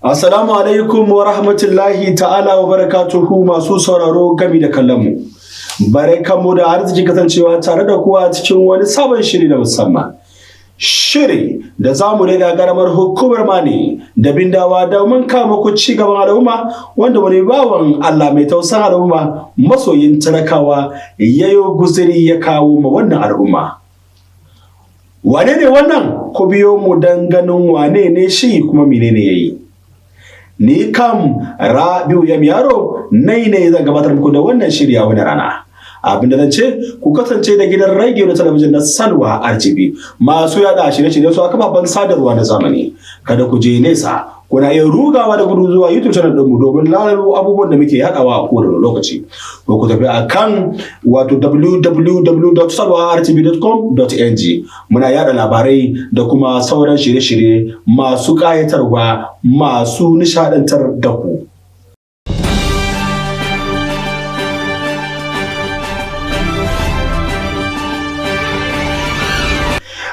Assalamu alaikum wa rahmatullahi ta'ala wa barakatuhu, masu sauraro gami da kallon mu. Barkanmu da arziki kasancewa tare da kuwa cikin wani sabon shiri na musamman. Shiri da za mu rega karamar hukumar Mani da Bindawa domin kama ku ci gaban al'umma wanda wani bawan Allah mai tausan al'umma, masoyin talakawa, ya yi guziri ya kawo ma wannan al'umma. Wane ne wannan? Ku biyo mu don ganin wane ne shi kuma menene ya yi. Ni kam Rabiu Yam Yaro nai ne zan gabatar muku da wannan shirya wani rana. Abin da zan ce, ku kasance da gidan rediyo da talabijin na Salwa RTB masu yada shirye-shirye su a kafafen sadarwa na zamani. Kada ku je nesa, kuna iya rugawa da gudu zuwa YouTube channel ɗinmu domin lalalo abubuwan da muke yaɗawa a kowane lokaci. Ko ku tafi a kan wato www.salwartv.com.ng, muna yada labarai da kuma sauran shirye-shirye masu ƙayatarwa, masu nishaɗantar da ku.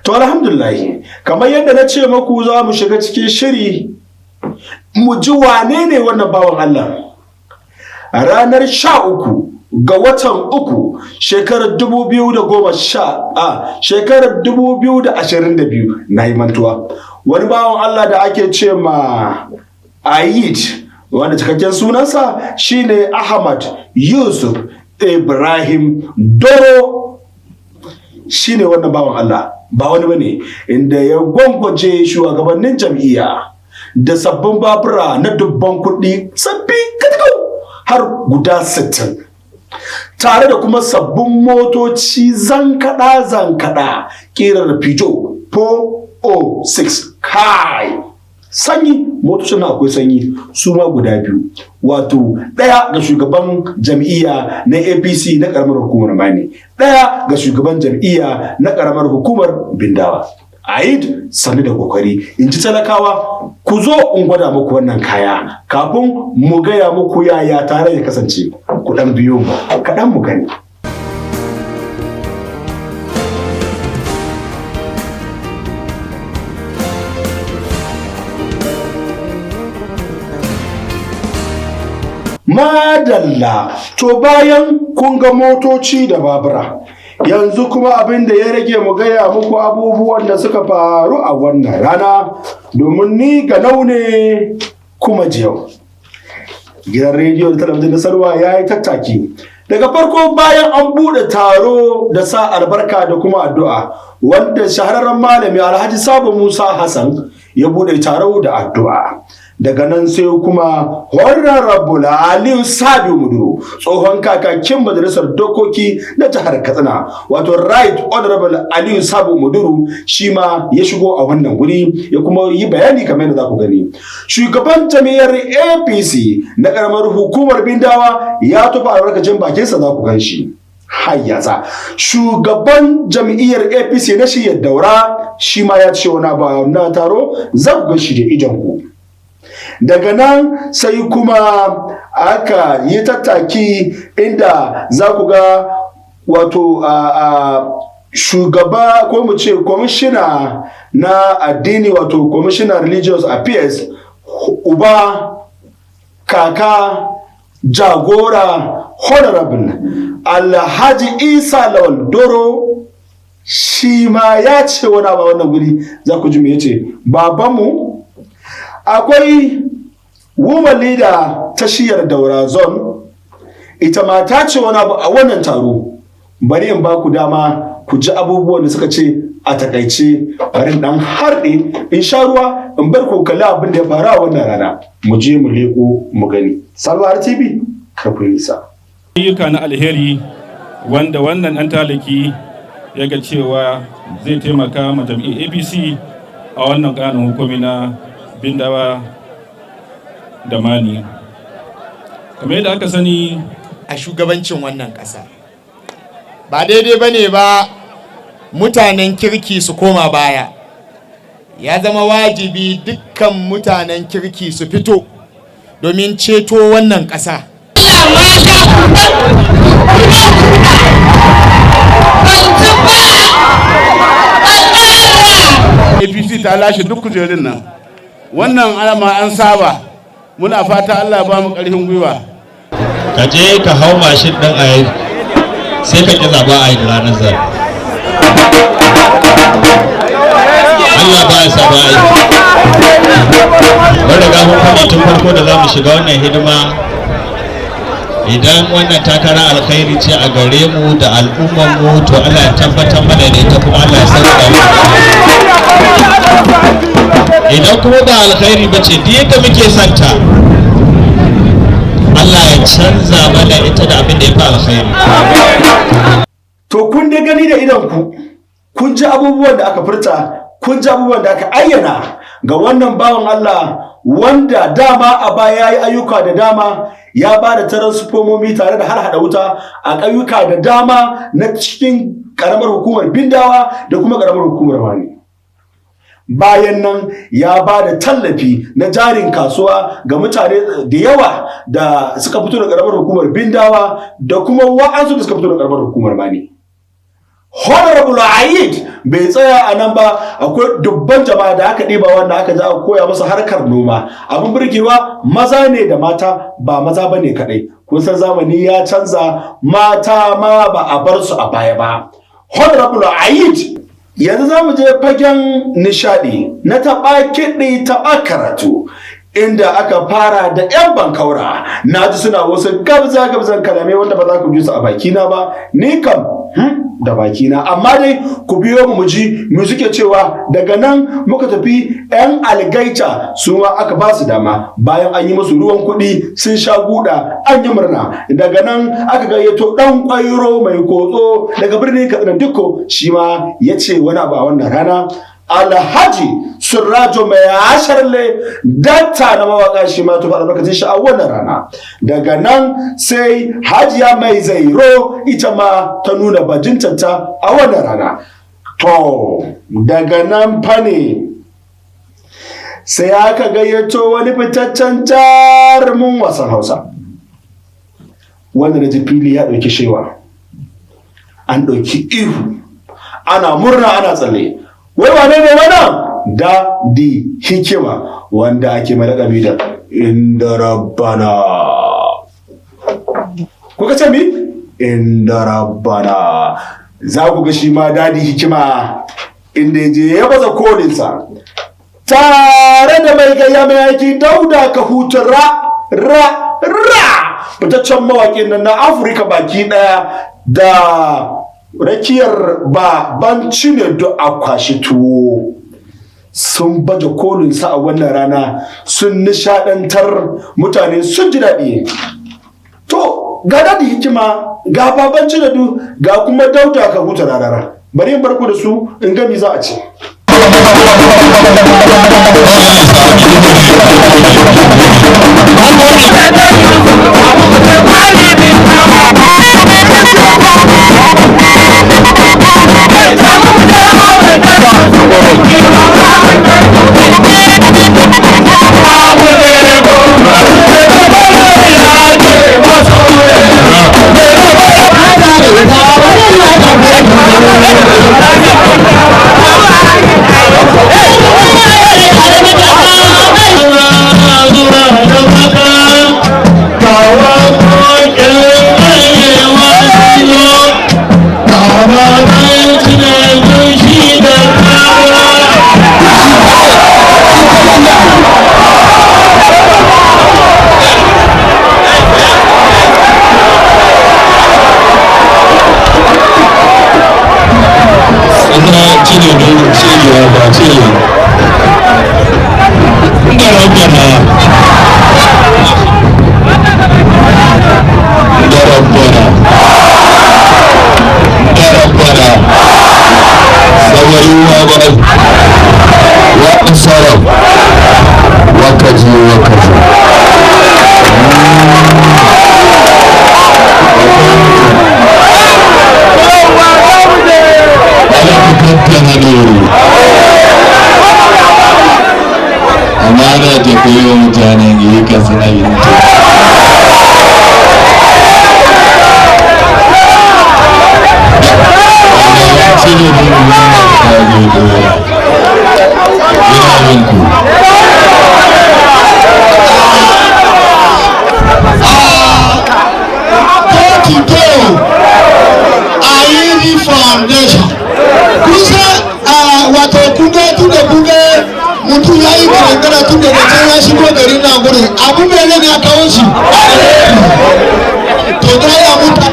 To, alhamdulillah, kamar yadda na ce muku, za mu shiga cikin shiri mu ji wane ne wannan bawan Allah. Ranar 13 ga watan 3, shekarar 2010 a shekarar 2022, na yi mantuwa. Wani bawan Allah da ake ce ma Ayid, wanda cikakken sunansa shine Ahmad Yusuf Ibrahim Doro, shine wannan bawan Allah, ba wani bane, inda ya gwangwaje shugabannin jam'iyya da sabbin babura na dubban kuɗi, sabbi katakau har guda 60, tare da kuma sabbin motoci zankaɗa zankaɗa ƙirar Peugeot 406. Kai, sanyi, motocin na akwai sanyi su ma guda biyu, wato ɗaya ga shugaban jam'iyya na APC na ƙaramar hukumar Mani, ɗaya ga shugaban jam'iyya na ƙaramar hukumar Bindawa. Aid, sannu da kokari, in ji talakawa. Ku zo in gwada muku wannan kaya kafin mu gaya muku yaya tare ya kasance. Ku ɗan biyo mu kaɗan mu gani. Madalla, to bayan kun ga motoci da babura, yanzu kuma abin da ya rage mu gaya muku abubuwan da suka faru a wannan rana, domin ni ga ne kuma jiyau. Gidan rediyo da talabijin da Salwa ya yi tattaki. Daga farko, bayan an buɗe taro da sa albarka da kuma addu'a, wanda shahararren malami Alhaji Sabo Musa Hassan ya buɗe taro da addu'a. Daga nan sai kuma Honorable Aliyu Sabi Muduru, tsohon kakakin majalisar dokoki na jihar Katsina, wato Right Honorable Aliyu Sabi Muduru, shi ma ya shigo a wannan guri ya kuma yi bayani kamar yadda za ku gani. Shugaban jam'iyyar APC na karamar hukumar Bindawa ya tofa albarkacin bakinsa, za ku gan shi. Hayyata, shugaban jam'iyyar APC na shiyar Daura shi ma ya ce wani abu na taro, za ku gan shi da idon ku. Daga nan sai kuma aka yi tattaki inda za ku ga wato a shugaba, ko mu ce kwamishina na addini, wato kwamishina religious affairs, uba, kaka, jagora, Honorable Alhaji Isa Lawal Doro, shi ma ya ce wani abu a wannan guri, za ku ji me yace babanmu. Akwai woman leader ta shiyar Daura Zone, ita ma ta ce wani abu a wannan taro. Bari in ba ku dama ku ji abubuwan da suka ce a takaice. Bari in dan harɗe in sha ruwa, in bar ku kalli abin da ya faru a wannan rana. Mu je mu leko mu gani. Salwar TV, kar ku yi nisa. Ayyuka na alheri wanda wannan ɗan taliki ya ga cewa zai taimaka ma jam'iyyar APC a wannan ƙananan hukumi na Bindawa da Mani, kamar yadda aka sani. A shugabancin wannan ƙasa, ba daidai ba ne ba mutanen kirki su koma baya. Ya zama wajibi dukkan mutanen kirki su fito domin ceto wannan ƙasa. Mata, ku ban ci ba, ban ƙara. APC ta lashe duk kujerun nan. Wannan alama an saba, muna fata Allah ba mu ƙarfin gwiwa. Ka je ka hau mashin ɗin a yi, sai ka ƙi zaɓa a yi ranar zaɓe. Allah ba ya saba aiki. Mun riga mun faɗi tun farko da za mu shiga wannan hidima, idan wannan takara alkhairi ce a gare mu da al'ummar mu, to Allah ya tabbatar mana da ita, kuma Allah ya sauka mu. Idan kuma ba alkhairi ba ce, duk yadda muke santa, Allah ya canza mana ita da abin da ya fi alkhairi. To, kun dai gani da idan ku, kun ji abubuwan da aka furta, kun ji abubuwan da aka ayyana ga wannan bawan Allah, wanda dama a baya ya yi ayyuka da dama, ya ba da taransifomomi tare da har hada wuta a ƙauyuka da dama na cikin ƙaramar hukumar Bindawa da kuma ƙaramar hukumar Mani. Bayan nan ya ba da tallafi na jarin kasuwa ga mutane da yawa da suka fito da ƙaramar hukumar Bindawa da kuma wa'ansu da suka fito da ƙaramar hukumar Mani. Honorable Ayid bai tsaya a nan ba. Akwai dubban jama'a da aka ɗiba wanda aka ja aka koya musu harkar noma. Abin burgewa, maza ne da mata, ba maza ba ne kaɗai. Kun san zamani ya canza, mata ma ba a bar su a baya ba. Honorable Ayid. Yanzu za mu je fagen nishaɗi na taɓa kiɗi taɓa karatu, inda aka fara da 'yan bankaura. Na ji suna wasu gabza gabzan kalamai wanda ba za ku ji su a bakina ba, ni kam da bakina, amma dai ku biyo mu ji mu suke cewa. Daga nan muka tafi 'yan algaita, su ma aka ba su dama bayan an yi musu ruwan kuɗi, sun sha guda, an yi murna. Daga nan aka gayyato ɗan ƙwairo mai kotso daga birnin Katsina Dikko, shi ma ya ce wani abu a wannan rana. Alhaji Surrajo mai asharle, datta na mawaka, shi ma tufa albarkacin shi a wannan rana. Daga nan sai Hajiya mai Zairo, ita ma ta nuna bajintanta a wannan rana. To, daga nan fa ne sai aka gayyato wani fitaccen jarumin wasan Hausa wanda na ji fili ya ɗauki shewa, an ɗauki ihu, ana murna, ana tsalle. Wai wane ne wannan? Dadi Hikima, wanda ake mai laƙabi da Inda Rabbana. Kuka ce mi Inda Rabbana. Za ku ga shi ma Dadi Hikima inda ya je ya baza kolinsa tare da mai gayya mai aiki Dauda ka hutu ra ra ra, fitaccen mawaƙin nan na Afirka baki ɗaya, da rakiyar baban Cinedu a kwashi tuwo. Sun baje kolinsa a wannan rana, sun nishadantar, mutane sun ji daɗi. To, ga Dadi Hikima, ga baban Cinedu, ga kuma Dauda ka huta rarara. Bari in barku da su in gami za a ce. Ina cire don cirewa ba cire da Rabbana, da Rabbana, da Rabbana. Sawaruwa ba wa sarau wakaji wakaji. Amana ta kai wa mutanen yi ka suna yin ta. Cire mun wannan kaje dora. Ina yin ku. Foundation. Kusa wato kun ga tun da kun ga mutum ya yi garangara tun daga can ya shigo garin nan gurin, abu mai ne ya kawo shi. To da ya mutu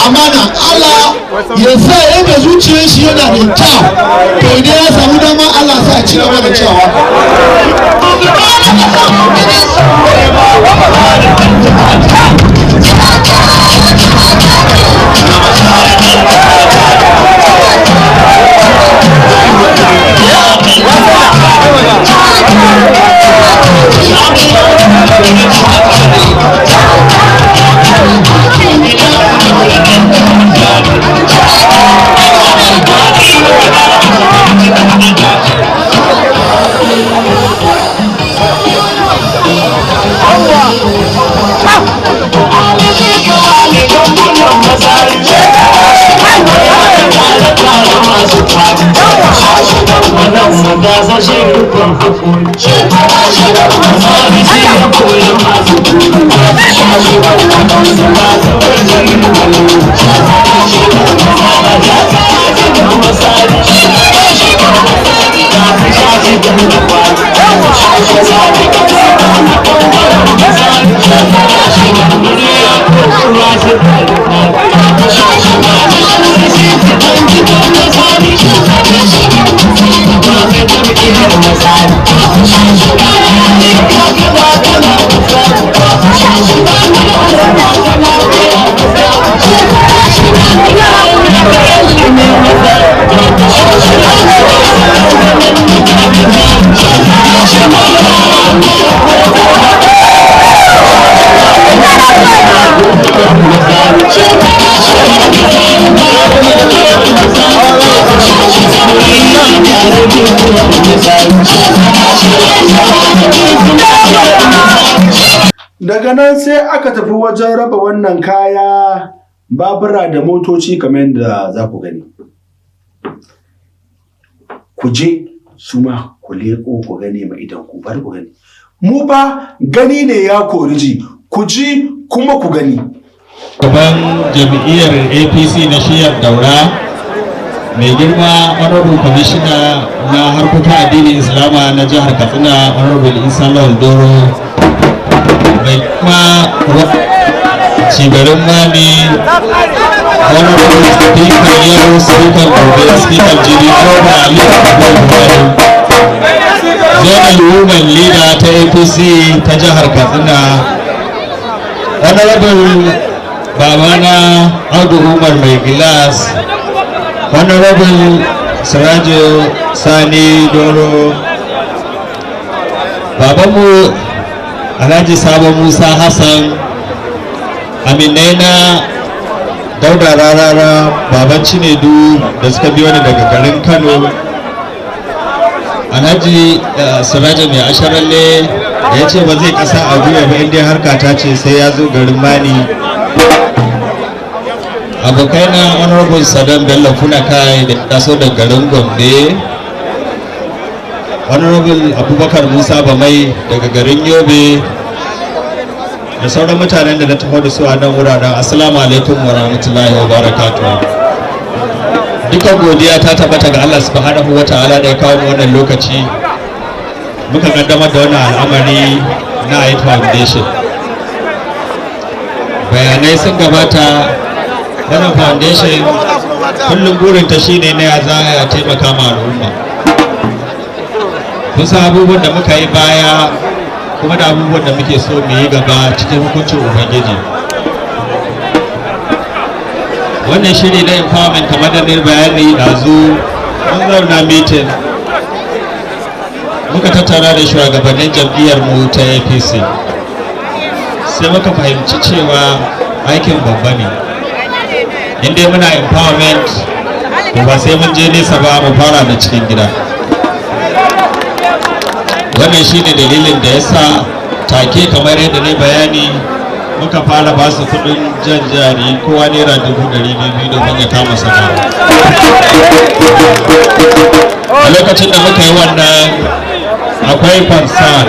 amana, Allah ya sa yadda zuciyar shi yana da kyau. To idan ya samu dama, Allah sa ci gaba da cewa. Daga nan sai aka tafi wajen raba wannan kaya, babura da motoci, kamar yadda za ku gani. Ku je su ma ku leƙo ku gane ma idan ku bar ku gani. Mu ba gani ne ya kori ji, ku ji kuma ku gani. Gaban jam'iyyar APC na shiyar Daura, mai girma Honorable Commissioner na harkokin addinin Islama na jihar Katsina, Honorable Isa Lawal Doro, mai girma cigarin Mani, Honorable Speaker yau, Speaker gobe, Speaker jini, Koba Ali Abubuwa, Zonal Women Leader ta APC ta jihar Katsina, Honorable babana Audu Umar Mai Gilas, Honorable Sirajo Sani Doro, babanmu Alhaji Sabo Musa Hassan, aminai na Dauda Rarara, baban Cinedu, da suka biyo ni daga garin Kano, Alhaji Sirajo Mai Asharalle, da ya ce ba zai kasa a gwiwa ba, inda harka ta ce sai ya zo garin Mani, abokaina Honorable Sadam Bello Funakai da taso da garin Gombe, Honorable Abubakar Musa Bamai daga garin Yobe, da sauran mutanen da na taho da su a nan wuraren, assalamu alaikum wa rahmatullahi wa barakatuh. Duka godiya ta tabbata ga Allah subhanahu wa ta'ala da ya kawo mu wannan lokaci muka kaddamar da wannan al'amari na Ayit Foundation. Bayanai sun gabata. Wannan foundation kullum burinta shine na ya za a taimaka ma al'umma. Kusa abubuwan da muka yi baya kuma da abubuwan da muke so mu yi gaba cikin hukuncin Ubangiji. Wannan shiri na empowerment, kamar da ne bayani ɗazu, mun zauna meeting, muka tattauna da shugabannin jam'iyyar mu ta APC, sai muka fahimci cewa aikin babba ne. In dai muna empowerment, to ba sai mun je nesa ba, mu fara da cikin gida. Wannan shine dalilin da ya sa take, kamar yadda ne bayani, muka fara ba su kudin jan jari, kowa ₦200,000, domin ya kama sana'a. A lokacin da muka yi wannan, akwai concern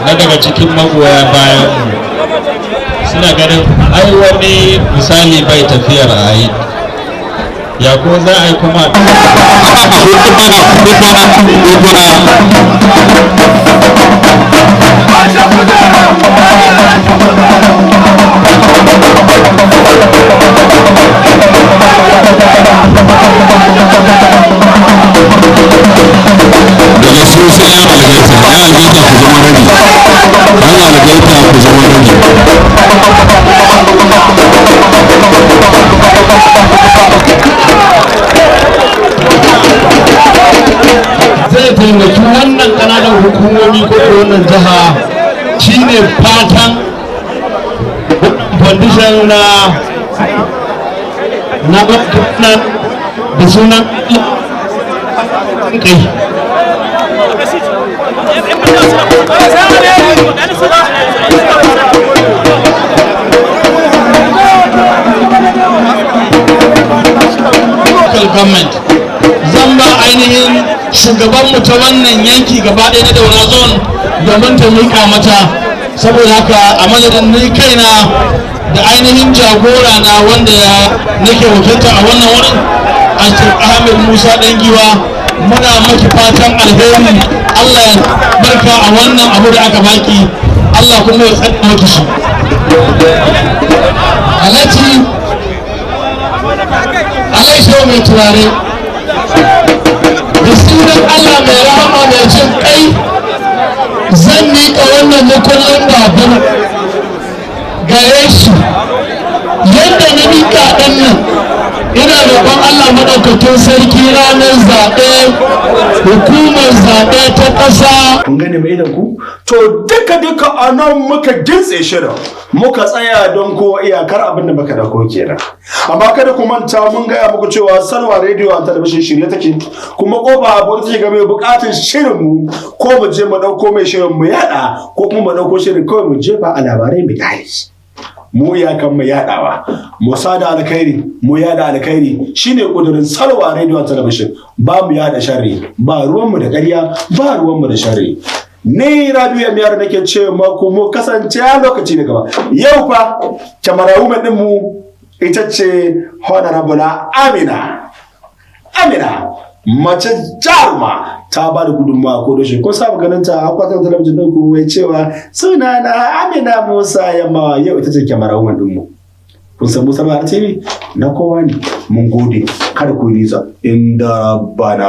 na daga cikin magoya bayan mu, suna ganin ai wani misali bai tafiyar a yi. Ya ko za a yi kuma Daga su sai yan algaita. Yan algaita, ku zama rabi. Yan algaita, ku zama rabi. Zai taimaki wannan ƙananan hukumomi ko wannan jiha, shine fatan foundation na na da sunan kai. Local government, zan ba ainihin shugabanmu ta wannan yanki gaba ɗaya na Daura Zone domin ta miƙa mata. Saboda haka, a madadin ni kaina da ainihin jagora na wanda ya nake wakilta a wannan wurin, Ashir Ahmed Musa Ɗangiwa, muna maki fatan alheri. Allah ya barka a wannan abu da aka baki, Allah kuma ya tsare maki shi. Alhaji Alaisho mai turare, da sunan Allah mai rahama mai jin kai, zan miƙa wannan makullin babur gare shi. Yadda na miƙa ɗan nan, ina roƙon Allah maɗaukakin sarki, ranar zaɓe, hukumar zaɓe ta ƙasa Kun gane mai idan ku? To, duka duka a nan muka gintse shirin, muka tsaya don kowa iyakar abin da muka dauko kenan. Amma kada ku manta, mun gaya muku cewa Salwa Radio and Talabishin shirye take, kuma kofa abu take ga mai bukatun shirin mu, ko mu je mu dauko mai shirin mu yada, ko kuma mu dauko shirin kawai mu jefa a labarai mu kyale. Mu iyakan mu yadawa, mu sada alkhairi, mu yada alkhairi shine kudurin Salwa Radio and Television. Ba mu yada sharri, ba ruwanmu da ƙarya, ba ruwanmu da sharri. Ni Rabiu M Yaro nake ce maku mu kasance a lokaci da gaba. Yau fa camerawoman din mu ita ce Honorable Amina. Amina mace jaruma, ta ba da gudunmawa ko da shi ko saba ganin ta akwatin talabijin ɗin ku wai cewa suna na Amina Musa Yammawa, yau ita ce camerawoman ɗin mu. Kun san Musa Bahar TV na kowa ne. Mun gode, kada ku yi nisa inda bana.